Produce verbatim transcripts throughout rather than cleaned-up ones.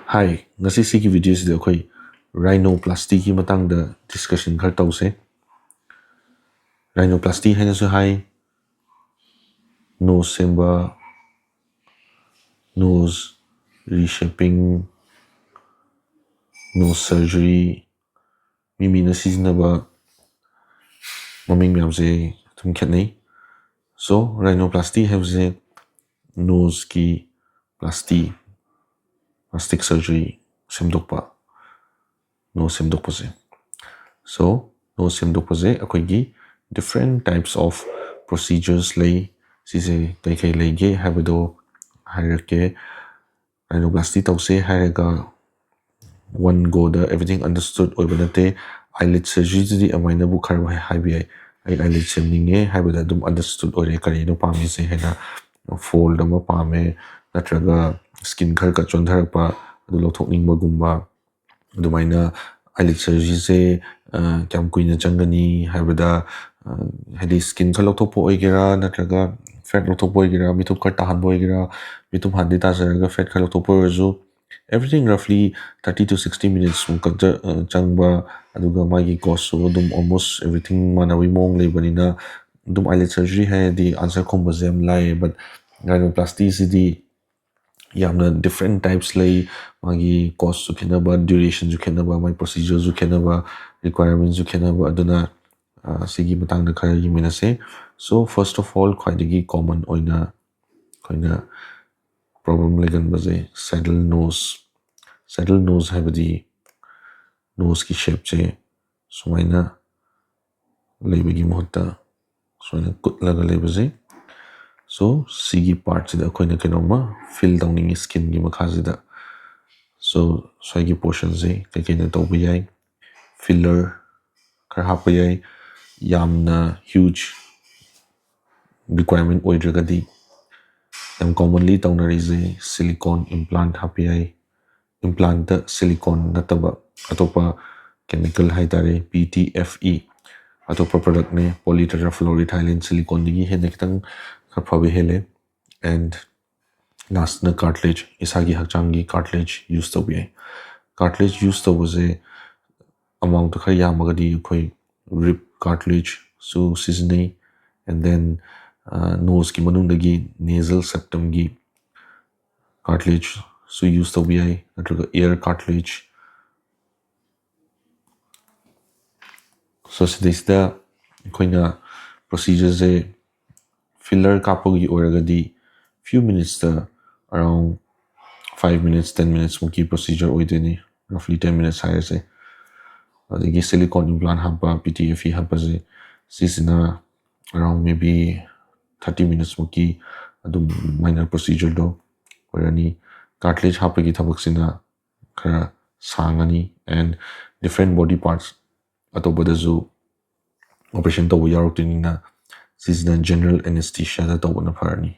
Hi, ꯉꯁꯤ ꯁꯤꯒꯤ ꯚꯤꯗꯤꯑꯣꯁꯤꯗ ꯑꯩꯈꯣꯏ rhinoplasty ꯒꯤ ꯃꯇꯥꯡꯗ ꯗꯤꯁꯀꯁꯟ ꯈꯔ ꯇꯧꯁꯦ꯫ Rhinoplasty ꯍꯥꯏꯅꯁꯨ ꯍꯥꯏ, nose ꯁꯦꯝꯕ, nose reshaping, nose surgery, ꯃꯤ ꯃꯤꯅ ꯁꯤꯖꯤꯟꯅꯕ ꯃꯃꯤꯡ ꯃꯌꯥꯝꯁꯦ ꯑꯗꯨꯝ ꯈꯦꯠꯅꯩ꯫ So, rhinoplasty ꯍꯥꯏꯕꯁꯦ nose ꯀꯤ plasty, plastic surgery ꯁꯦꯝꯗꯣꯛꯄ, nose ꯁꯦꯝꯗꯣꯛꯄꯁꯦ꯫ So, nose ꯁꯦꯝꯗꯣꯛꯄꯁꯦ ꯑꯩꯈꯣꯏꯒꯤ different types of procedures ꯂꯩ꯫ ꯁꯤꯁꯦ ꯀꯩ ꯀꯩ ꯂꯩꯒꯦ ꯍꯥꯏꯕꯗꯣ ꯍꯥꯏꯔꯛꯀꯦ꯫ Rhinoplasty ꯇꯧꯁꯦ ꯍꯥꯏꯔꯒ one go ꯗ everything understood ꯑꯣꯏꯕ ꯅꯠꯇꯦ꯫ Eyelid surgery ꯗꯨꯗꯤ ꯑꯗꯨꯃꯥꯏꯅꯕꯨ ꯈꯔ ꯍꯥꯏꯕ ꯌꯥꯏ꯫ "ꯑꯩ eyelid ꯁꯦꯝꯅꯤꯡꯉꯦ" ꯍꯥꯏꯕꯗ ꯑꯗꯨꯝ understood ꯑꯣꯏꯔꯦ ꯀꯔꯤꯅꯣ ꯄꯥꯝꯃꯤꯁꯦ ꯍꯥꯏꯅ꯫ Fold ꯑꯃ ꯄꯥꯝꯃꯦ, ꯅꯠꯇ꯭ꯔꯒ skin ꯈꯔ ꯈ ꯆꯣꯟꯊꯔꯛꯄ, ꯑꯗꯨ ꯂꯧꯊꯣꯛꯅꯤꯡꯕꯒꯨꯝꯕ꯫ ꯑꯗꯨꯃꯥꯏꯅ eyelid surgery ꯁꯦ, ꯑ, ꯀꯌꯥꯝ ꯀꯨꯏꯅ ꯆꯪꯒꯅꯤ ꯍꯥꯏꯕꯗ, ꯑ, ꯍꯥꯏꯗꯤ skin ꯈꯔ ꯂꯧꯊꯣꯛꯄ ꯑꯣꯏꯒꯦꯔꯥ, ꯅꯠꯇ꯭ꯔꯒ fat ꯂꯧꯊꯣꯛꯄ ꯑꯣꯏꯒꯦꯔꯥ, ꯃꯤꯊꯨꯞ ꯈꯔ ꯇꯥꯍꯟꯕ ꯑꯣꯏꯒꯦꯔꯥ, ꯃꯤꯊꯨꯞ ꯍꯥꯟꯅꯗꯤ ꯇꯥꯖꯔꯒ fat ꯈꯔ ꯂꯧꯊꯣꯛꯄ ꯑꯣꯏꯔꯁꯨ, everything roughly thirty to sixty minutes ꯃꯨꯛꯀ ꯆ-, ꯑ, ꯆꯪꯕ, ꯑꯗꯨꯒ ꯃꯥꯒꯤ cost ꯁꯨ ꯑꯗꯨꯝ almost everything ꯃꯥꯟꯅꯕꯒꯤ ꯃꯑꯣꯡ ꯂꯩꯕꯅꯤꯅ, ꯑꯗꯨꯝ eyelid surgery ꯍꯥꯏꯔꯗꯤ answer ꯈꯨꯝꯕꯁꯦ ꯌꯥꯝ ꯂꯥꯏꯌꯦ, but rhinoplasty ꯁꯤꯗꯤ ꯌꯥꯝꯅ different types ꯂꯩ, ꯃꯥꯒꯤ cost ꯁꯨ ꯈꯦꯠꯅꯕ, duration ꯁꯨ ꯈꯦꯠꯅꯕ, ꯃꯥꯒꯤ procedure ꯁꯨ ꯈꯦꯠꯅꯕ, requirement ꯁꯨ ꯈꯦꯠꯅꯕ, ꯑꯗꯨꯅ, ꯑ, ꯁꯤꯒꯤ ꯃꯇꯥꯡꯗ ꯈꯔ ꯌꯦꯡꯃꯤꯟꯅꯁꯦ꯫ So, first of all, ꯈ꯭ꯋꯥꯏꯗꯒꯤ common ꯑꯣꯏꯅ ꯑꯩꯈꯣꯏꯅ problem ꯂꯩꯒꯟꯕꯁꯦ saddle nose꯫ Saddle nose ꯍꯥꯏꯕꯗꯤ nose ꯀꯤ shape ꯁꯦ ꯁꯨꯃꯥꯏꯅ ꯂꯩꯕꯒꯤ ꯃꯍꯨꯠꯇ ꯁꯨꯃꯥꯏꯅ ꯀꯨꯠꯂꯒ ꯂꯩꯕꯁꯦ꯫ So, ꯁꯤꯒꯤ part ꯁꯤꯗ ꯑꯩꯈꯣꯏꯅ ꯀꯩꯅꯣꯝꯃ fill ꯇꯧꯅꯤꯡꯉꯤ skin ꯒꯤ ꯃꯈꯥꯁꯤꯗ꯫ So, ꯁ꯭ꯋꯥꯏꯒꯤ portion ꯁꯦ ꯀꯩꯀꯩꯅ ꯇꯧꯕ ꯌꯥꯏ? Filler ꯈꯔ ꯍꯥꯞꯄ ꯌꯥꯏ, ꯌꯥꯝꯅ huge requirement ꯑꯣꯏꯗ꯭ꯔꯒꯗꯤ꯫ ꯌꯥꯝ commonly ꯇꯧꯅꯔꯤꯁꯦ silicone implant ꯍꯥꯞꯄ ꯌꯥꯏ꯫ Implant ꯇ silicone ꯅꯠꯇꯕ ꯑꯇꯣꯞꯄ chemical ꯍꯥꯏꯇꯥꯔꯦ, P T F E, ꯑꯇꯣꯞꯄ product ꯅꯦ, polytetrafluoroethylene, silicone ꯗꯒꯤ ꯍꯦꯟꯅ ꯈꯤꯇꯪ ꯈꯔ ꯐꯕ ꯍꯦꯜꯂꯦ꯫ And Lastꯅ cartilage, ꯏꯁꯥꯒꯤ ꯍꯛꯆꯥꯡꯒꯤ cartilage use ꯇꯧꯕ ꯌꯥꯏ꯫ Cartilage use ꯇꯧꯕꯁꯦ amountꯇꯣ ꯈꯔ ꯌꯥꯝꯃꯒꯗꯤ ꯑꯩꯈꯣꯏ rib cartilageꯁꯨ ꯁꯤꯖꯤꯟꯅꯩ, and then noseꯀꯤ ꯃꯅꯨꯡꯗꯒꯤ nasal septumꯒꯤ cartilageꯁꯨ use ꯇꯧꯕ ꯌꯥꯏ, ꯅꯠꯇ꯭ꯔꯒ ear cartilage꯫ So ꯁꯤꯗꯩꯁꯤꯗ ꯑꯩꯈꯣꯏꯅ procedureꯁꯦ filler ꯀꯥꯞꯄꯒꯤ ꯑꯣꯏꯔꯒꯗꯤ few minutesꯇ, around five minutes, ten minutes ꯃꯨꯛꯀꯤ procedure ꯑꯣꯏꯗꯣꯏꯅꯤ, roughly ten minutes ꯍꯥꯏꯔꯁꯦ꯫ ꯑꯗꯒꯤ silicone implant ꯍꯥꯞꯄ, PTFE ꯍꯥꯞꯄꯁꯦ, ꯁꯤꯁꯤꯅ around maybe thirty minutes ꯃꯨꯛꯀꯤ ꯑꯗꯨꯝ minor procedureꯗꯣ ꯑꯣꯏꯔꯅꯤ꯫ Cartilage ꯍꯥꯞꯄꯒꯤ ꯊꯕꯛꯁꯤꯅ ꯈꯔ ꯁꯥꯡꯉꯅꯤ, and different body parts ꯑꯇꯣꯞꯄꯗꯁꯨ operation ꯇꯧꯕ ꯌꯥꯎꯔꯛꯇꯣꯏꯅꯤꯅ ꯁꯤꯁꯤꯅ general anesthesiaꯗ ꯇꯧꯕꯅ ꯐꯔꯅꯤ꯫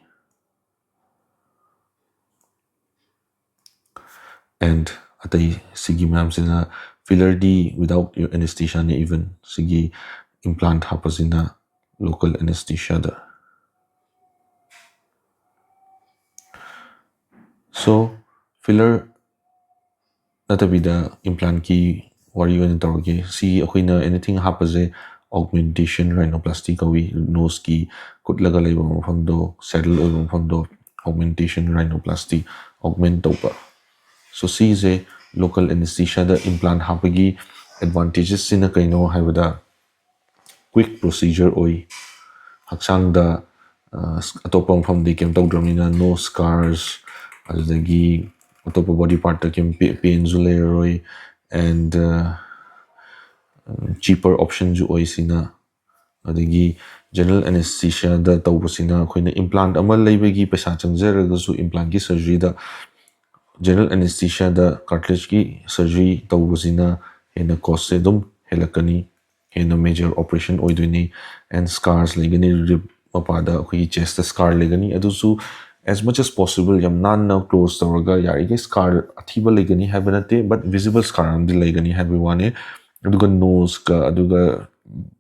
And ꯑꯇꯩ ꯁꯤꯒꯤ ꯃꯌꯥꯝꯁꯤꯅ fillerꯗꯤ without anesthesiaꯅꯤ, even ꯁꯤꯒꯤ implant ꯍꯥꯞꯄꯁꯤꯅ local anesthesiaꯗ꯫ So filler ꯅꯠꯇꯕꯤꯗ implantꯀꯤ ꯋꯥꯔꯤ ꯑꯣꯏꯅ ꯇꯧꯔꯒꯦ꯫ ꯁꯤ ꯑꯩꯈꯣꯏꯅ anything ꯍꯥꯞꯄꯁꯦ augmentation rhinoplasty ꯀꯧꯏ꯫ Noseꯀꯤ ꯀꯨꯠꯂꯒ ꯂꯩꯕ ꯃꯐꯝꯗꯣ, saddle ꯑꯣꯏꯕ ꯃꯐꯝꯗꯣ augmentation rhinoplasty, augment ꯇꯧꯕ꯫ So ꯁꯤꯁꯦ local anesthesiaꯗ implant ꯍꯥꯞꯄꯒꯤ advantagesꯁꯤꯅ ꯀꯩꯅꯣ ꯍꯥꯏꯕꯗ, quick procedure ꯑꯣꯏ꯫ ꯍꯛꯆꯥꯡꯗ ꯑꯇꯣꯞꯄ ꯃꯐꯝꯗꯤ ꯀꯩꯝ ꯇꯧꯗ꯭ꯔꯕꯅꯤꯅ no scars, ꯑꯗꯨꯗꯒꯤ ꯑꯇꯣꯞꯄ body partꯇ ꯀꯩꯝ painꯁꯨ ꯂꯩꯔꯔꯣꯏ, and cheaper optionꯁꯨ ꯑꯣꯏ ꯁꯤꯅ꯫ ꯑꯗꯒꯤ general anesthesiaꯗ ꯇꯧꯕꯁꯤꯅ ꯑꯩꯈꯣꯏꯅ implant ꯑꯃ ꯂꯩꯕꯒꯤ ꯄꯩꯁꯥ ꯆꯪꯖꯔꯒꯁꯨ implant surgeryꯗ general anesthesiaꯗ cartilageꯀꯤ surgery ꯇꯧꯕꯁꯤꯅ ꯍꯦꯟꯅ costꯁꯦ ꯑꯗꯨꯝ ꯍꯦꯜꯂꯛꯀꯅꯤ, ꯍꯦꯟꯅ major operation ꯑꯣꯏꯗꯣꯏꯅꯤ, and scars ꯂꯩꯒꯅꯤ꯫ Rib ꯃꯄꯥꯗ ꯑꯩꯈꯣꯏꯒꯤ chestꯇ scar ꯂꯩꯒꯅꯤ, ꯑꯗꯨꯁꯨ as much as possible ꯌꯥꯝ ꯅꯥꯟꯅ close ꯇꯧꯔꯒ, ꯌꯥꯔꯤꯈꯩ scar ꯑꯊꯤꯕ ꯂꯩꯒꯅꯤ ꯍꯥꯏꯕ ꯅꯠꯇꯦ, but visible scar ꯑꯃꯗꯤ ꯂꯩꯒꯅꯤ ꯍꯥꯏꯕꯒꯤ ꯋꯥꯅꯤ꯫ ꯑꯗꯨꯒ noseꯀ ꯑꯗꯨꯒ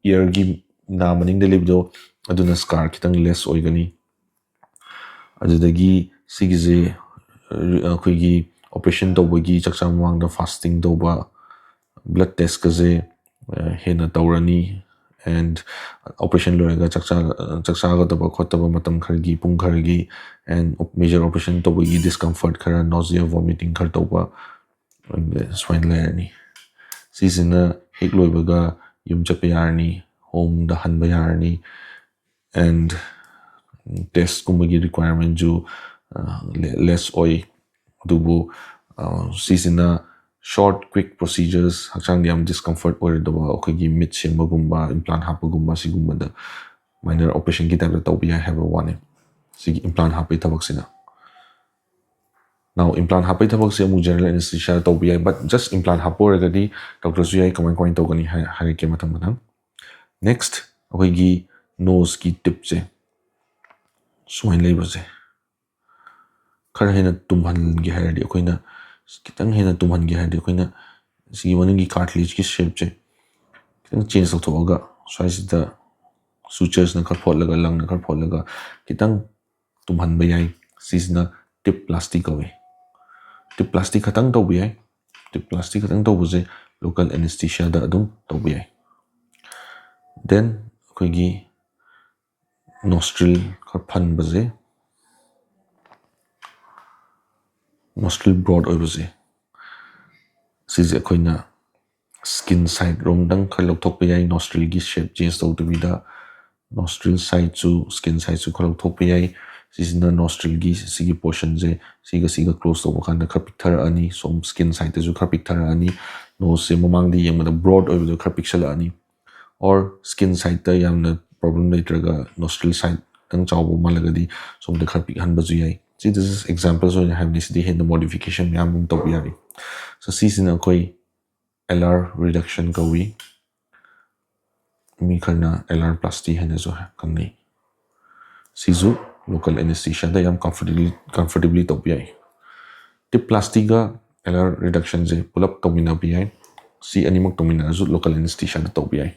earꯒꯤ ꯅꯥ ꯃꯅꯤꯡꯗ ꯂꯩꯕꯗꯣ, ꯑꯗꯨꯅ scar ꯈꯤꯇꯪ less ꯑꯣꯏꯒꯅꯤ꯫ ꯑꯗꯨꯗꯒꯤ ꯁꯤꯒꯤꯁꯦ ꯑꯩꯈꯣꯏꯒꯤ operation ꯇꯧꯕꯒꯤ ꯆꯥꯛꯆꯥ ꯃꯃꯥꯡꯗ fasting ꯇꯧꯕ, blood testꯀꯁꯦ ꯍꯦꯟꯅ ꯇꯧꯔꯅꯤ꯫ And operation ꯂꯣꯏꯔꯒ ꯆꯥꯛꯆꯥ ꯆꯥꯛꯆꯥꯒꯗꯕ ꯈꯣꯠꯇꯕ ꯃꯇꯝ ꯈꯔꯒꯤ, ꯄꯨꯡ ꯈꯔꯒꯤ, and major operation ꯇꯧꯕꯒꯤ discomfort ꯈꯔ, nausea, vomiting ꯈꯔ ꯇꯧꯕ, ꯁꯨꯃꯥꯏꯅ ꯂꯩꯔꯅꯤ꯫ ꯁꯤꯁꯤꯅ ꯍꯦꯛ ꯂꯣꯏꯕꯒ ꯌꯨꯝ ꯆꯠꯄ ꯌꯥꯔꯅꯤ, homeꯗ ꯍꯟꯕ ꯌꯥꯔꯅꯤ꯫ And testꯀꯨꯝꯕꯒꯤ requirementꯁꯨ less ꯑꯣꯏ꯫ ꯑꯗꯨꯕꯨ ꯁꯤꯁꯤꯅ short, quick procedures, ꯍꯛꯆꯥꯡꯗ ꯌꯥꯝ discomfort ꯑꯣꯏꯔꯣꯏꯗꯕ, ꯑꯩꯈꯣꯏꯒꯤ ꯃꯤꯠ ꯁꯦꯝꯕꯒꯨꯝꯕ, implant ꯍꯥꯞꯄꯒꯨꯝꯕ, ꯁꯤꯒꯨꯝꯕꯗ minor operationꯒꯤ typeꯇ ꯇꯧꯕ ꯌꯥꯏ ꯍꯥꯏꯕ ꯋꯥꯅꯤ꯫ ꯁꯤꯒꯤ implant ꯍꯥꯞꯄꯒꯤ ꯊꯕꯛꯁꯤꯅ꯫ Now, implant ꯍꯥꯞꯄꯒꯤ ꯊꯕꯛꯁꯦ ꯑꯃꯨꯛ general anesthesia ꯇꯧꯕ ꯌꯥꯏ, but just implant ꯍꯥꯞꯄ ꯑꯣꯏꯔꯒꯗꯤ doctorꯁꯨ ꯌꯥꯏ꯫ ꯀꯃꯥꯏ ꯀꯃꯥꯏꯅ ꯇꯧꯒꯅꯤ ꯍꯥꯏ-, ꯍꯥꯏꯔꯛꯀꯦ ꯃꯊꯪ ꯃꯊꯪ꯫ Next, ꯑꯩꯈꯣꯏꯒꯤ noseꯀꯤ tipꯁꯦ ꯁꯨꯃꯥꯏꯅ ꯂꯩꯕꯁꯦ ꯈꯔ ꯍꯦꯟꯅ ꯇꯨꯝꯍꯟꯒꯦ ꯍꯥꯏꯔꯗꯤ, ꯑꯩꯈꯣꯏꯅ ꯈꯤꯇꯪ ꯍꯦꯟꯅ ꯇꯨꯝꯍꯟꯒꯦ ꯍꯥꯏꯔꯗꯤ, ꯑꯩꯈꯣꯏꯅ ꯁꯤꯒꯤ ꯃꯅꯨꯡꯒꯤ cartilageꯀꯤ shapeꯁꯦ ꯈꯤꯇꯪ change ꯇꯧꯊꯣꯛꯑꯒ, ꯁ꯭ꯋꯥꯏꯁꯤꯗ suturesꯅ ꯈꯔ ꯐꯣꯠꯂꯒ, ꯂꯪꯅ ꯈꯔ ꯐꯣꯠꯂꯒ ꯈꯤꯇꯪ ꯇꯨꯝꯍꯟꯕ ꯌꯥꯏ꯫ ꯁꯤꯁꯤꯅ tipleplasty ꯀꯧꯏ꯫ Tipleplasty ꯈꯛꯇꯪ ꯇꯧꯕ ꯌꯥꯏ꯫ Tipleplasty ꯈꯛꯇꯪ ꯇꯧꯕꯁꯦ local anesthesiaꯗ ꯑꯗꯨꯝ ꯇꯧꯕ ꯌꯥꯏ꯫ Then ꯑꯩꯈꯣꯏꯒꯤ nostril ꯈꯔ ꯐꯟꯕꯁꯦ, nostril broad ꯑꯣꯏꯕꯁꯦ, ꯁꯤꯁꯦ ꯑꯩꯈꯣꯏꯅ skin side ꯔꯣꯝꯗꯪ ꯈꯔ ꯂꯧꯊꯣꯛꯄ ꯌꯥꯏ, nostrilꯒꯤ shape change ꯇꯧꯗꯕꯤꯗ꯫ Nostril sideꯁꯨ, skin sideꯁꯨ ꯈꯔ ꯂꯧꯊꯣꯛꯄ ꯌꯥꯏ꯫ ꯁꯤꯁꯤꯅ nostrilꯒꯤ ꯁꯤꯒꯤ portionꯁꯦ ꯁꯤꯒ ꯁꯤꯒ close ꯇꯧꯕ ꯀꯥꯟꯗ ꯈꯔ ꯄꯤꯛꯊꯔꯛꯑꯅꯤ, ꯁꯣꯝ skin sideꯇꯁꯨ ꯈꯔ ꯄꯤꯛꯊꯔꯛꯑꯅꯤ꯫ Noseꯁꯦ ꯃꯃꯥꯡꯗ ꯌꯦꯡꯕꯗ broad ꯑꯣꯏꯕꯗꯣ ꯈꯔ ꯄꯤꯛꯁꯜꯂꯛꯑꯅꯤ꯫ Or skin sideꯇ ꯌꯥꯝꯅ problem ꯂꯩꯇ꯭ꯔꯒ nostril sideꯇꯪ ꯆꯥꯎꯕ ꯃꯥꯜꯂꯒꯗꯤ ꯁꯣꯝꯗ ꯈꯔ ꯄꯤꯛꯍꯟꯕꯁꯨ ꯌꯥꯏ꯫ ꯁꯤ just examples ꯑꯣꯏꯅ ꯍꯥꯏꯕꯅꯤ, ꯁꯤꯗꯤ ꯍꯦꯟꯅ modification ꯃꯌꯥꯝ ꯑꯃ ꯇꯧꯕ ꯌꯥꯔꯤ꯫ So ꯁꯤꯁꯤꯅ ꯑꯩꯈꯣꯏ alar reduction ꯀꯧꯏ꯫ ꯃꯤ ꯈꯔꯅ alarplasty ꯍꯥꯏꯅꯁꯨ ꯈꯪꯅꯩ꯫ ꯁꯤꯁꯨ local anesthesiaꯗ ꯌꯥꯝ comfortably, comfortably ꯇꯧꯕ ꯌꯥꯏ꯫ Tipleplasty ꯒ alar reductionꯁꯦ ꯄꯨꯂꯞ ꯇꯧꯃꯤꯟꯅꯕ ꯌꯥꯏ꯫ ꯁꯤ ꯑꯅꯤꯃꯛ ꯇꯧꯃꯤꯟꯅꯔꯁꯨ local anesthesiaꯗ ꯇꯧꯕ ꯌꯥꯏ꯫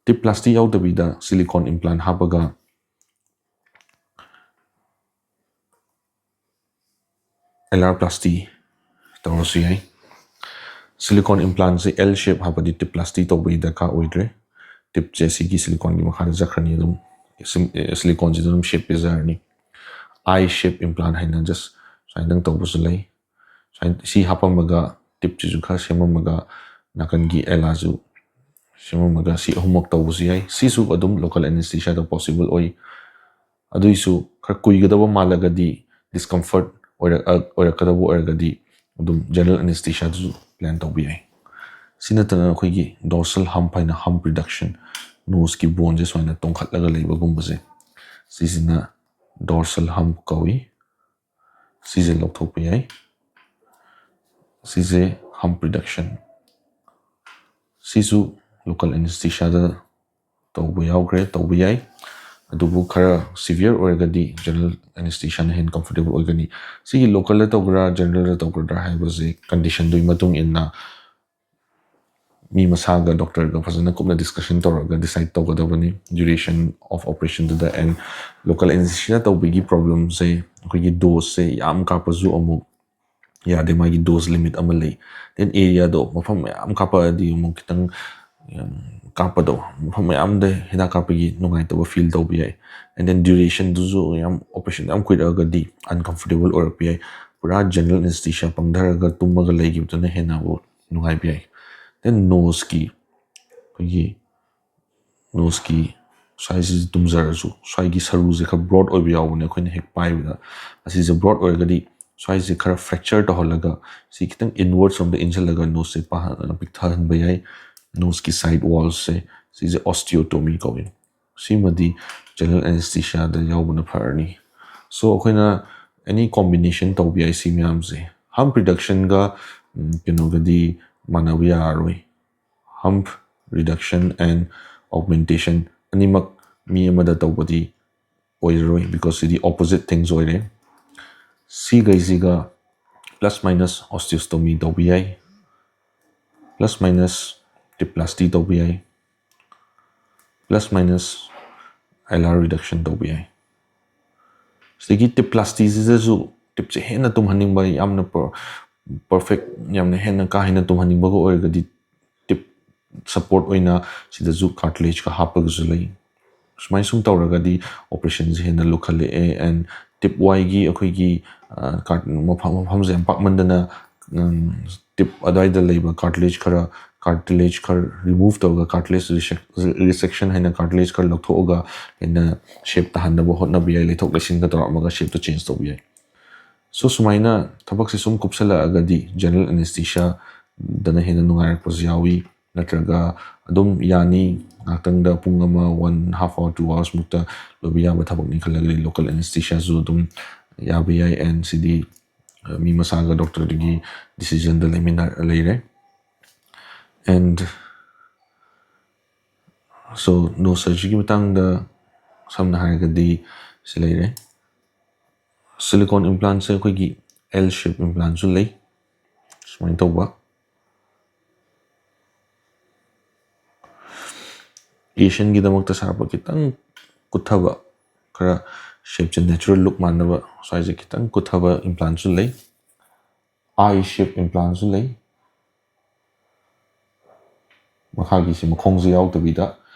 Tipleplasty ꯌꯥꯎꯗꯕꯤꯗ silicone implant ꯍꯥꯞꯄꯒ ꯑꯦꯜ ꯑꯥꯔ ꯄ꯭ꯂꯥꯁꯇꯤ ꯇꯧꯔꯁꯨ ꯌꯥꯏ꯫ Silicone implantꯁꯦ L shape ꯍꯥꯞꯄꯗꯤ tip plasty ꯇꯧꯕꯒꯤ ꯗꯔꯀꯥꯔ ꯑꯣꯏꯗ꯭ꯔꯦ꯫ Tipꯁꯦ ꯁꯤꯒꯤ siliconeꯒꯤ ꯃꯈꯥꯗ ꯆꯠꯈ꯭ꯔꯅꯤ꯫ ꯑꯗꯨꯝ siliconeꯁꯤꯗ ꯑꯗꯨꯝ shape ꯄꯤꯖꯔꯅꯤ꯫ I shape implant ꯍꯥꯏꯅ just ꯁꯨꯃꯥꯏꯅꯗꯪ ꯇꯧꯕꯁꯨ ꯂꯩ꯫ ꯁꯨꯃꯥꯏꯅ ꯁꯤ ꯍꯥꯞꯄꯝꯃꯒ tipꯁꯤꯁꯨ ꯈꯔ ꯁꯦꯝꯃꯝꯃꯒ ꯅꯥꯀꯟꯒꯤ ꯑꯦꯂꯥꯁꯨ ꯁꯦꯝꯃꯝꯃꯒ ꯁꯤ ꯑꯍꯨꯝꯃꯛ ꯇꯧꯕꯁꯨ ꯌꯥꯏ꯫ ꯁꯤꯁꯨ ꯑꯗꯨꯝ local anesthesiaꯗ possible ꯑꯣꯏ꯫ ꯑꯗꯨꯏꯁꯨ ꯈꯔ ꯀꯨꯏꯒꯗꯕ ꯃꯥꯜꯂꯒꯗꯤ, discomfort ꯑꯣꯏꯔꯛ-, ꯑꯣꯏꯔꯛꯀꯗꯕ ꯑꯣꯏꯔꯒꯗꯤ ꯑꯗꯨꯝ general anesthesiaꯗꯨꯁꯨ plan ꯇꯧꯕ ꯌꯥꯏ꯫ ꯁꯤ ꯅꯠꯇꯅ ꯑꯩꯈꯣꯏꯒꯤ dorsal hump ꯍꯥꯏꯅ hump reduction, noseꯀꯤ boneꯁꯦ ꯁꯨꯃꯥꯏꯅ ꯇꯣꯡꯈꯠꯂꯒ ꯂꯩꯕꯒꯨꯝꯕꯁꯦ, ꯁꯤꯁꯤꯅ dorsal hump ꯀꯧꯏ꯫ ꯁꯤꯁꯦ ꯂꯧꯊꯣꯛꯄ ꯌꯥꯏ꯫ ꯁꯤꯁꯦ hump reduction꯫ ꯁꯤꯁꯨ local anesthesiaꯗ ꯇꯧꯕ ꯌꯥꯎꯈ꯭ꯔꯦ, ꯇꯧꯕ ꯌꯥꯏ꯫ ꯑꯗꯨꯕꯨ ꯈꯔ severe ꯑꯣꯏꯔꯒꯗꯤ general anesthesiaꯅ ꯍꯦꯟꯅ comfortable ꯑꯣꯏꯒꯅꯤ꯫ ꯁꯤꯒꯤ localꯗ ꯇꯧꯒꯗ꯭ꯔꯥ generalꯗ ꯇꯧꯒꯗ꯭ꯔꯥ ꯍꯥꯏꯕꯁꯦ conditionꯗꯨꯒꯤ ꯃꯇꯨꯡ ꯏꯟꯅ ꯃꯤ ꯃꯁꯥꯒ doctorꯒ ꯐꯖꯅ ꯀꯨꯞꯅ discussion ꯇꯧꯔꯒ decide ꯇꯧꯒꯗꯕꯅꯤ duration of operationꯗꯨꯗ꯫ And local anesthesia ꯇꯧꯕꯒꯤ problemꯁꯦ ꯑꯩꯈꯣꯏꯒꯤ doseꯁꯦ ꯌꯥꯝ ꯀꯥꯞꯄꯁꯨ ꯑꯃꯨꯛ ꯌꯥꯗꯦ, ꯃꯥꯒꯤ dose limit ꯑꯃ ꯂꯩ꯫ Then areaꯗꯣ ꯃꯐꯝ ꯃꯌꯥꯝ ꯀꯥꯞꯄꯛꯑꯗꯤ ꯑꯃꯨꯛ ꯈꯤꯇꯪ, ꯌꯥꯝ ꯀꯥꯞꯄꯗꯣ, ꯃꯐꯝ ꯃꯌꯥꯝꯗ ꯍꯤꯗꯥꯛ ꯀꯥꯞꯄꯒꯤ ꯅꯨꯡꯉꯥꯏꯇꯕ feel ꯇꯧꯕ ꯌꯥꯏ꯫ And then durationꯗꯨꯁꯨ ꯌꯥꯝ, operation ꯌꯥꯝ ꯀꯨꯏꯔꯛꯑꯒꯗꯤ uncomfortable ꯑꯣꯏꯔꯛꯄ ꯌꯥꯏ꯫ ꯄꯨꯔꯥ general anesthesia ꯄꯪꯊꯔꯒ ꯇꯨꯝꯃꯒ ꯂꯩꯈꯤꯕꯗꯨꯅ ꯍꯦꯟꯅ ꯑꯃꯨꯛ ꯅꯨꯡꯉꯥꯏꯕ ꯌꯥꯏ꯫ Then noseꯀꯤ, ꯑꯩꯈꯣꯏꯒꯤ noseꯀꯤ ꯁ꯭ꯋꯥꯏꯁꯤ ꯇꯨꯝꯖꯔꯁꯨ, ꯁ꯭ꯋꯥꯏꯒꯤ ꯁꯔꯨꯁꯦ ꯈꯔ broad ꯑꯣꯏꯕ ꯌꯥꯎꯕꯅꯦ ꯑꯩꯈꯣꯏꯅ ꯍꯦꯛ ꯄꯥꯏꯕꯗ꯫ ꯑꯁꯤꯁꯦ broad ꯑꯣꯏꯔꯒꯗꯤ ꯁ꯭ꯋꯥꯏꯁꯦ ꯈꯔ fracture ꯇꯧꯍꯜꯂꯒ ꯁꯤ ꯈꯤꯇꯪ inwards ꯔꯣꯝꯗ ꯏꯟꯁꯤꯜꯂꯒ noseꯁꯦ ꯄꯥꯍꯟ-, ꯄꯤꯛꯊꯍꯟꯕ ꯌꯥꯏ꯫ Noseꯀꯤ side wallꯁꯦ, ꯁꯤꯁꯦ osteotomy ꯀꯧꯏ꯫ ꯁꯤꯃꯗꯤ general anesthesiaꯗ ꯌꯥꯎꯕꯅ ꯐꯔꯅꯤ꯫ So ꯑꯩꯈꯣꯏꯅ any combination ꯇꯧꯕ ꯌꯥꯏ ꯁꯤ ꯃꯌꯥꯝꯁꯦ꯫ Hump reductionꯒ, ꯎꯝ, ꯀꯩꯅꯣꯒꯗꯤ ꯃꯥꯟꯅꯕ ꯌꯥꯔꯔꯣꯏ꯫ Hump reduction and augmentation ꯑꯅꯤꯃꯛ ꯃꯤ ꯑꯃꯗ ꯇꯧꯕꯗꯤ ꯑꯣꯏꯔꯔꯣꯏ, because ꯁꯤꯗꯤ opposite things ꯑꯣꯏꯔꯦ꯫ ꯁꯤꯈꯩꯁꯤꯒ plus minus osteostomy ꯇꯧꯕ ꯌꯥꯏ, plus minus tip plasty ꯇꯧꯕ ꯌꯥꯏ, plus minus L R reduction ꯇꯧꯕ ꯌꯥꯏ꯫ ꯁꯤꯗꯒꯤ tip plastyꯁꯤꯗꯁꯨ ꯇꯤꯞꯁꯦ ꯍꯦꯟꯅ ꯇꯨꯝꯍꯟꯅꯤꯡꯕ, ꯌꯥꯝꯅ ꯄꯔꯐꯦꯛ, ꯌꯥꯝꯅ ꯍꯦꯟꯅ ꯀꯥ ꯍꯦꯟꯅ ꯇꯨꯝꯍꯟꯅꯤꯡꯕꯒ ꯑꯣꯏꯔꯒꯗꯤ ꯇꯤꯞ ꯁꯞꯄꯣꯔꯠ ꯑꯣꯏꯅ ꯁꯤꯗꯁꯨ ꯀꯥꯔꯇꯤꯂꯦꯖꯀ ꯍꯥꯞꯄꯒꯁꯨ ꯂꯩ꯫ ꯁꯨꯃꯥꯏꯅ ꯁꯨꯝ ꯇꯧꯔꯒꯗꯤ ꯑꯣꯄꯔꯦꯁꯟꯁꯦ ꯍꯦꯟꯅ ꯂꯨꯈꯠꯂꯛꯑꯦ꯫ ꯑꯦꯟ ꯇꯤꯞ ꯋꯥꯏꯒꯤ ꯑꯩꯈꯣꯏꯒꯤ ꯃꯐꯝ ꯃꯐꯝꯁꯦ ꯌꯥꯝ ꯄꯥꯛꯃꯟꯗꯅ ꯇꯤꯞ ꯑꯗꯨꯋꯥꯏꯗ ꯂꯩꯕ ꯀꯥꯔꯇꯤꯂꯦꯖ ꯈꯔ ꯀꯥꯔꯇꯤꯂꯦꯖ ꯈꯔ ꯔꯤꯃꯨꯚ ꯇꯧꯔꯒ, ꯀꯥꯔꯇꯤꯂꯦꯖ ꯔꯤꯁꯦꯛꯁꯟ ꯍꯥꯏꯅ ꯀꯥꯔꯇꯤꯂꯦꯖ ꯈꯔ ꯂꯧꯊꯣꯛꯑꯒ ꯍꯦꯟꯅ ꯁꯦꯞ ꯇꯥꯍꯟꯅꯕ ꯍꯣꯠꯅꯕ ꯌꯥꯏ꯫ ꯂꯩꯊꯣꯛ ꯂꯩꯁꯤꯟꯒ ꯇꯧꯔꯝꯃꯒ ꯁꯦꯞꯇꯣ ꯆꯦꯟꯖ ꯇꯧꯕ ꯌꯥꯏ꯫ ꯁꯣ ꯁꯨꯃꯥꯏꯅ ꯊꯕꯛꯁꯦ ꯁꯨꯝ ꯀꯨꯞꯁꯜꯂꯛꯑꯒꯗꯤ ꯖꯦꯅꯔꯦꯜ ꯑꯦꯅꯦꯁꯊꯤꯁꯤꯌꯥꯗꯅ ꯍꯦꯟꯅ ꯅꯨꯡꯉꯥꯏꯔꯛꯄꯁꯨ ꯌꯥꯎꯏ꯫ ꯅꯠꯇ꯭ꯔꯒ ꯑꯗꯨꯝ ꯌꯥꯅꯤ, ꯉꯥꯛꯇꯪꯗ ꯄꯨꯡ ꯑꯃ, one half hour, two hours ꯃꯨꯛꯇ ꯂꯣꯏꯕ ꯌꯥꯕ ꯊꯕꯛꯅꯤ ꯈꯜꯂꯒꯗꯤ ꯂꯣꯀꯦꯜ ꯑꯦꯅꯦꯁꯊꯤꯁꯤꯌꯥꯁꯨ ꯑꯗꯨꯝ ꯌꯥꯕ ꯌꯥꯏ꯫ ꯑꯦꯟ ꯁꯤꯗꯤ ꯃꯤ ꯃꯁꯥꯒ ꯗꯣꯛꯇꯔꯗꯨꯒꯤ ꯗꯤꯁꯤꯖꯟꯗ ꯂꯩꯃꯤꯟꯅ ꯂꯩꯔꯦ꯫ ꯑꯦꯟ ꯁꯣ ꯅꯣ ꯁꯔꯖꯔꯤꯒꯤ ꯃꯇꯥꯡꯗ ꯁꯝꯅ ꯍꯥꯏꯔꯒꯗꯤ ꯁꯤ ꯂꯩꯔꯦ꯫ ꯁꯤꯂꯤꯀꯣꯟ ꯏꯝꯄ꯭ꯂꯥꯟꯁꯦ ꯑꯩꯈꯣꯏꯒꯤ ꯑꯦꯜ ꯁꯦꯞ ꯏꯝꯄ꯭ꯂꯥꯟꯁꯨ ꯂꯩ꯫ ꯁꯨꯃꯥꯏꯅ ꯇꯧꯕ ꯑꯦꯁꯤꯌꯟꯒꯤꯗꯃꯛꯇ ꯁꯥꯔꯛꯄ ꯈꯤꯇꯪ ꯀꯨꯠꯊꯕ, ꯈꯔ ꯁꯦꯞꯁꯦ ꯅꯦꯆꯔꯦꯜ ꯂꯨꯛ ꯃꯥꯟꯅꯕ ꯁ꯭ꯋꯥꯏꯁꯦ ꯈꯤꯇꯪ ꯀꯨꯠꯊꯕ ꯏꯝꯄ꯭ꯂꯥꯟꯁꯨ ꯂꯩ꯫ ꯑꯥꯏ ꯁꯦꯞ ꯏꯝꯄ꯭ꯂꯥꯟꯁꯨ ꯂꯩ꯫ ꯃꯈꯥꯒꯤꯁꯤ ꯃꯈꯣꯡꯁꯦ ꯌꯥꯎꯗꯕꯤꯗ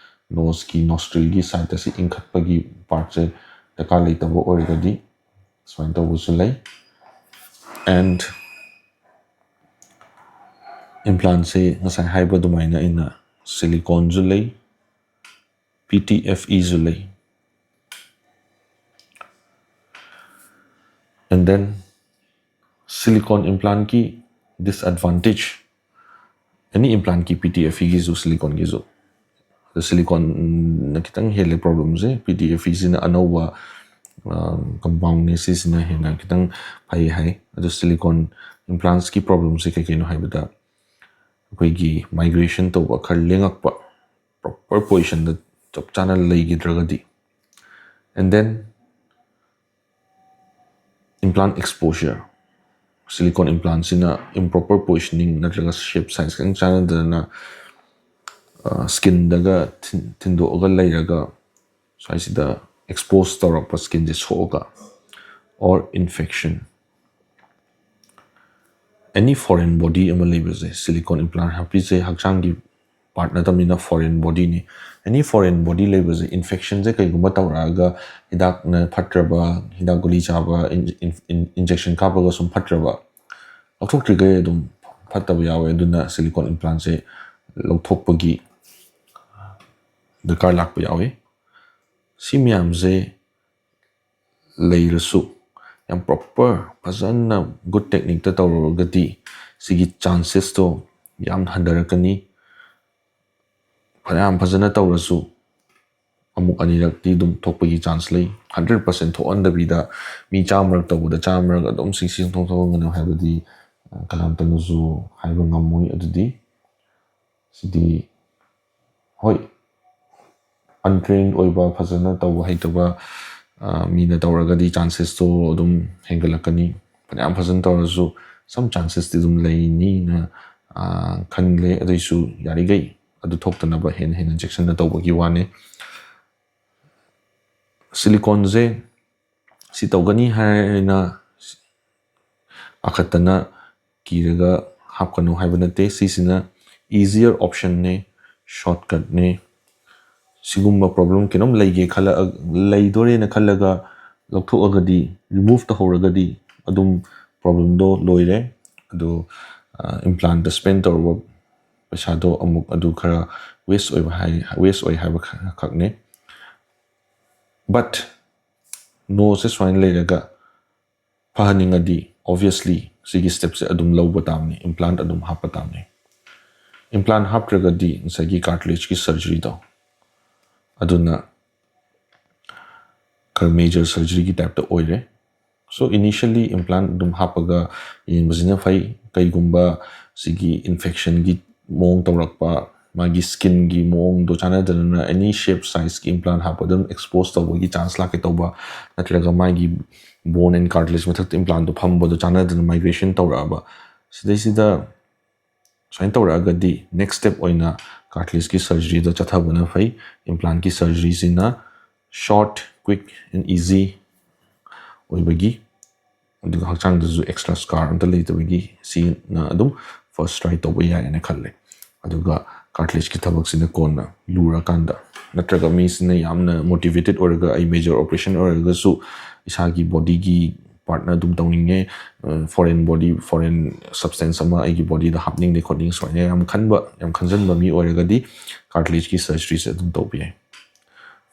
ꯅꯣꯁꯀꯤ ꯅꯣꯁꯇ꯭ꯔꯤꯜꯒꯤ ꯁꯥꯏꯠꯇ ꯁꯤ ꯏꯟꯈꯠꯄꯒꯤ ꯄꯥꯔꯠꯁꯦ ꯗꯔꯀꯥꯔ ꯂꯩꯇꯕ ꯑꯣꯏꯔꯒꯗꯤ ꯁꯨꯃꯥꯏꯅ ꯇꯧꯕꯁꯨ ꯂꯩ꯫ ꯑꯦꯟ ꯏꯝꯄ꯭ꯂꯥꯟꯁꯦ ꯉꯁꯥꯏ ꯍꯥꯏꯕ ꯑꯗꯨꯃꯥꯏꯅ ꯑꯩꯅ ꯁꯤꯂꯤꯀꯣꯟꯁꯨ ꯂꯩ, ꯄꯤ ꯇꯤ ꯑꯦꯐ ꯏꯁꯨ ꯂꯩ꯫ ꯑꯦꯟ ꯗꯦꯟ ꯁꯤꯂꯤꯀꯣꯟ ꯏꯝꯄ꯭ꯂꯥꯟꯒꯤ ꯗꯤꯁꯑꯦꯗꯚꯥꯟꯇꯦꯖ, ꯑꯦꯅꯤ ꯏꯝꯄ꯭ꯂꯥꯟꯒꯤ ꯄꯤ ꯇꯤ ꯑꯦꯐ ꯏꯒꯤꯁꯨ ꯁꯤꯂꯤꯀꯣꯟꯒꯤꯁꯨ, ꯑꯗꯣ ꯁꯤꯂꯤꯀꯣꯟꯅ ꯈꯤꯇꯪ ꯍꯦꯜꯂꯦ ꯄ꯭ꯔꯣꯕ꯭ꯂꯦꯝꯁꯦ꯫ ꯄꯤ ꯇꯤ ꯑꯦꯐ ꯏꯁꯤꯅ ꯑꯅꯧꯕ ꯀꯝꯄꯥꯎꯟꯅꯦ, ꯁꯤꯁꯤꯅ ꯍꯦꯟꯅ ꯈꯤꯇꯪ ꯐꯩ ꯍꯥꯏ꯫ ꯑꯗꯣ ꯁꯤꯂꯤꯀꯣꯟ ꯏꯝꯄ꯭ꯂꯥꯟꯁꯀꯤ ꯄ꯭ꯔꯣꯕ꯭ꯂꯦꯝꯁꯦ ꯀꯩ ꯀꯩꯅꯣ ꯍꯥꯏꯕꯗ ꯑꯩꯈꯣꯏꯒꯤ ꯃꯥꯏꯒ꯭ꯔꯦꯁꯟ ꯇꯧꯕ ꯈꯔ ꯂꯦꯡꯉꯛꯄ, ꯄ꯭ꯔꯣꯄꯔ ꯄꯣꯖꯤꯁꯟꯗ ꯆꯞ ꯆꯥꯅ ꯂꯩꯈꯤꯗ꯭ꯔꯒꯗꯤ, and then implant exposure, silicone ꯏꯝꯄ꯭ꯂꯥꯟꯁꯤꯅ ꯏꯝꯄ꯭ꯔꯣꯄꯔ ꯄꯣꯖꯤꯁꯅꯤꯡ ꯅꯠꯇ꯭ꯔꯒ ꯁꯦꯞ ꯁꯥꯏꯖ ꯈꯤꯇꯪ ꯆꯥꯟꯅꯗꯗꯅ ꯁ꯭ꯀꯤꯟꯗꯒ ꯊꯤꯟꯗꯣꯛꯑꯒ ꯂꯩꯔꯒ ꯁ꯭ꯋꯥꯏꯁꯤꯗ ꯑꯦꯛꯁꯄꯣꯖ ꯇꯧꯔꯛꯄ, ꯁ꯭ꯀꯤꯟꯁꯦ ꯁꯣꯛꯑꯒ or infection. Any foreign body ꯑꯃ ꯂꯩꯕꯁꯦ, silicone implant ꯍꯥꯞꯄꯤꯁꯦ ꯍꯛꯆꯥꯡꯒꯤ part ꯅꯠꯇꯕꯅꯤꯅ foreign bodyꯅꯤ. Any foreign body ꯂꯩꯕꯁꯦ, infectionꯁꯦ ꯀꯩꯒꯨꯝꯕ ꯇꯧꯔꯛꯑꯒ ꯍꯤꯗꯥꯛꯅ ꯐꯠꯇ꯭ꯔꯕ, ꯍꯤꯗꯥꯛ ꯒꯨꯂꯤ ꯆꯥꯕ, in- in- in- injection ꯀꯥꯞꯄꯒ ꯁꯨꯝ ꯐꯠꯇ꯭ꯔꯕ, ꯂꯧꯊꯣꯛꯇ꯭ꯔꯤꯈꯩ ꯑꯗꯨꯝ ꯐꯠꯇꯕ ꯌꯥꯎꯋꯦ꯫ ꯑꯗꯨꯅ silicone implantꯁꯦ ꯂꯧꯊꯣꯛꯄꯒꯤ ꯗꯔꯀꯥꯔ ꯂꯥꯛꯄ ꯌꯥꯎꯋꯤ꯫ ꯁꯤ ꯃꯌꯥꯝꯁꯦ ꯂꯩꯔꯁꯨ, ꯌꯥꯝ proper, ꯐꯖꯅ good techniqueꯇ ꯇꯧꯔꯨꯔꯒꯗꯤ ꯁꯤꯒꯤ chancesꯇꯣ ꯌꯥꯝ ꯍꯟꯊꯔꯛꯀꯅꯤ꯫ ꯐꯅꯌꯥꯝ ꯐꯖꯅ ꯇꯧꯔꯁꯨ ꯑꯃꯨꯛ ꯑꯅꯤꯔꯛꯇꯤ ꯑꯗꯨꯝ ꯊꯣꯛꯄꯒꯤ chance ꯂꯩ꯫ Hundred percent ꯊꯣꯛꯍꯟꯗꯕꯤꯗ ꯃꯤ ꯆꯥꯝꯃꯔꯛ ꯇꯧꯕꯗ ꯆꯥꯝꯃꯔꯛ ꯑꯗꯨꯝ ꯁꯤꯛꯁꯇꯤ ꯊꯣꯛꯍꯟꯒꯅꯨ ꯍꯥꯏꯕꯗꯤ, ꯑ, ꯀꯅꯥꯝꯇꯅꯁꯨ ꯍꯥꯏꯕ ꯉꯝꯃꯣꯏ꯫ ꯑꯗꯨꯗꯤ ꯁꯤꯗꯤ, ꯍꯣꯏ, untrained ꯑꯣꯏꯕ, ꯐꯖꯅ ꯇꯧꯕ ꯍꯩꯇꯕ, ꯑ, ꯃꯤꯅ ꯇꯧꯔꯒꯗꯤ chancesꯇꯣ ꯑꯗꯨꯝ ꯍꯦꯟꯒꯠꯂꯛꯀꯅꯤ꯫ ꯐꯅꯌꯥꯝ ꯐꯖꯅ ꯇꯧꯔꯁꯨ some chancesꯇꯤ ꯑꯗꯨꯝ ꯂꯩꯅꯤꯅ, ꯑ, ꯈꯜꯂꯦ꯫ ꯑꯗꯨꯏꯁꯨ ꯌꯥꯔꯤꯈꯩ ꯑꯗꯨ ꯊꯣꯛꯇꯅꯕ ꯍꯦꯟꯅ ꯍꯦꯟꯅ ꯆꯦꯛꯁꯤꯟꯅ ꯇꯧꯕꯒꯤ ꯋꯥꯅꯤ꯫ Siliconeꯁꯦ ꯁꯤ ꯇꯧꯒꯅꯤ ꯍꯥꯏꯅ ꯄꯥꯈꯠꯇꯅ ꯀꯤꯔꯒ ꯍꯥꯞꯀꯅꯨ ꯍꯥꯏꯕ ꯅꯠꯇꯦ꯫ ꯁꯤꯁꯤꯅ easier optionꯅꯦ, shortcutꯅꯦ꯫ ꯁꯤꯒꯨꯝꯕ problem ꯀꯩꯅꯣꯝ ꯂꯩꯒꯦ ꯈꯜꯂ-, ꯂꯩꯗꯣꯔꯦꯅ ꯈꯜꯂꯒ ꯂꯧꯊꯣꯛꯑꯒꯗꯤ, remove ꯇꯧꯍꯧꯔꯒꯗꯤ ꯑꯗꯨꯝ problemꯗꯣ ꯂꯣꯏꯔꯦ꯫ ꯑꯗꯣ, ꯑ, implantꯇ spend ꯇꯧꯔꯨꯕ ꯄꯩꯁꯥꯗꯣ ꯑꯃꯨꯛ ꯑꯗꯨ ꯈꯔ waste ꯑꯣꯏꯕ ꯍꯥꯏ-, waste ꯑꯣꯏ ꯍꯥꯏꯕ ꯈ-, ꯈꯛꯅꯦ꯫ But ꯅꯣꯁꯦ ꯁꯨꯃꯥꯏꯅ ꯂꯩꯔꯒ ꯐꯍꯟꯅꯤꯡꯉꯗꯤ obviously ꯁꯤꯒꯤ stepꯁꯦ ꯑꯗꯨꯝ ꯂꯧꯕ ꯇꯥꯕꯅꯤ, implant ꯑꯗꯨꯝ ꯍꯥꯞꯄ ꯇꯥꯕꯅꯤ꯫ Implant ꯍꯥꯞꯇ꯭ꯔꯒꯗꯤ ꯉꯁꯥꯏꯒꯤ cartilageꯀꯤ surgeryꯗꯣ ꯑꯗꯨꯅ ꯈꯔ major surgeryꯒꯤ typeꯇ ꯑꯣꯏꯔꯦ꯫ So initially implant ꯑꯗꯨꯝ ꯍꯥꯞꯄꯒ ꯌꯦꯡꯕꯁꯤꯅ ꯐꯩ꯫ ꯀꯩꯒꯨꯝꯕ ꯁꯤꯒꯤ infectionꯒꯤ ꯃꯑꯣꯡ ꯇꯧꯔꯛꯄ, ꯃꯥꯒꯤ skinꯒꯤ ꯃꯑꯣꯡꯗꯣ ꯆꯥꯟꯅꯗꯗꯅ any shape sizeꯀꯤ implant ꯍꯥꯞꯄꯗ ꯑꯗꯨꯝ expose ꯇꯧꯕꯒꯤ chance ꯂꯥꯛꯀꯦ ꯇꯧꯕ, ꯅꯠꯇ꯭ꯔꯒ ꯃꯥꯒꯤ bone and cartilage ꯃꯊꯛꯇ implantꯗꯣ ꯐꯝꯕꯗꯣ ꯆꯥꯟꯅꯗꯅ migration ꯇꯧꯔꯛꯑꯕ, ꯁꯤꯗꯩꯁꯤꯗ ꯁꯨꯃꯥꯏꯅ ꯇꯧꯔꯛꯑꯒꯗꯤ next step ꯑꯣꯏꯅ cartilageꯀꯤ surgeryꯗ ꯆꯠꯊꯕꯅ ꯐꯩ꯫ Implantꯀꯤ surgeryꯁꯤꯅ short, quick and easy ꯑꯣꯏꯕꯒꯤ, ꯑꯗꯨꯒ ꯍꯛꯆꯥꯡꯗꯁꯨ extra scar ꯑꯝꯇ ꯂꯩꯇꯕꯒꯤ ꯁꯤꯅ ꯑꯗꯨꯝ first try ꯇꯧꯕ ꯌꯥꯏꯅ ꯈꯜꯂꯦ꯫ ꯑꯗꯨꯒ cartilageꯀꯤ ꯊꯕꯛꯁꯤꯅ ꯀꯣꯟꯅ ꯂꯨꯔꯀꯥꯟꯗ, ꯅꯠꯇ꯭ꯔꯒ ꯃꯤꯁꯤꯅ ꯌꯥꯝꯅ motivated ꯑꯣꯏꯔꯒ ꯑꯩ major operation ꯑꯣꯏꯔꯒꯁꯨ ꯏꯁꯥꯒꯤ bodyꯒꯤ partꯅ ꯑꯗꯨꯝ ꯇꯧꯅꯤꯡꯉꯦ, foreign body, foreign substance ꯑꯃ ꯑꯩꯒꯤ bodyꯗ ꯍꯥꯞꯅꯤꯡꯗꯦ ꯈꯣꯠꯅꯤꯡꯉꯦ ꯁꯨꯃꯥꯏꯅ ꯌꯥꯝ ꯈꯟꯕ, ꯌꯥꯝ ꯈꯟꯖꯟꯕ ꯃꯤ ꯑꯣꯏꯔꯒꯗꯤ cartilageꯀꯤ surgeryꯁꯦ ꯑꯗꯨꯝ ꯇꯧꯕ ꯌꯥꯏ꯫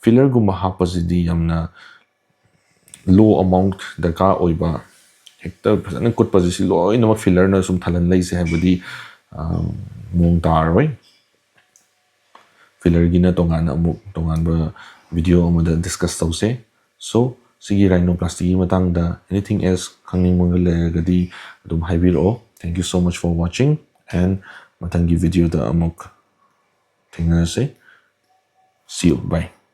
Fillerꯒꯨꯝꯕ ꯍꯥꯞꯄꯁꯤꯗꯤ ꯌꯥꯝꯅ low amount ꯗꯔꯀꯥꯔ ꯑꯣꯏꯕ, ꯍꯦꯛꯇ ꯐꯖꯅ ꯀꯨꯠꯄꯁꯦ ꯁꯤ ꯂꯣꯏꯅꯃꯛ fillerꯅ ꯁꯨꯝ ꯊꯜꯍꯟ ꯂꯩꯁꯦ ꯍꯥꯏꯕꯗꯤ, ꯑ, ꯃꯑꯣꯡ ꯇꯥꯔꯔꯣꯏ꯫ Fillerꯒꯤꯅ ꯇꯣꯉꯥꯟꯅ ꯑꯃꯨꯛ ꯇꯣꯉꯥꯟꯕ video ꯑꯃꯗ discuss ꯇꯧꯁꯦ꯫ So, ꯁꯤꯒꯤ rhinoplastyꯒꯤ ꯃꯇꯥꯡꯗ anything else ꯈꯪꯅꯤꯡꯕ ꯂꯩꯔꯒꯗꯤ ꯑꯗꯨꯝ ꯍꯥꯏꯕꯤꯔꯛꯑꯣ꯫ Thank you so much for watching, and ꯃꯊꯪꯒꯤ videoꯗ ꯑꯃꯨꯛ ꯊꯦꯡꯅꯔꯁꯦ꯫ See you. Bye.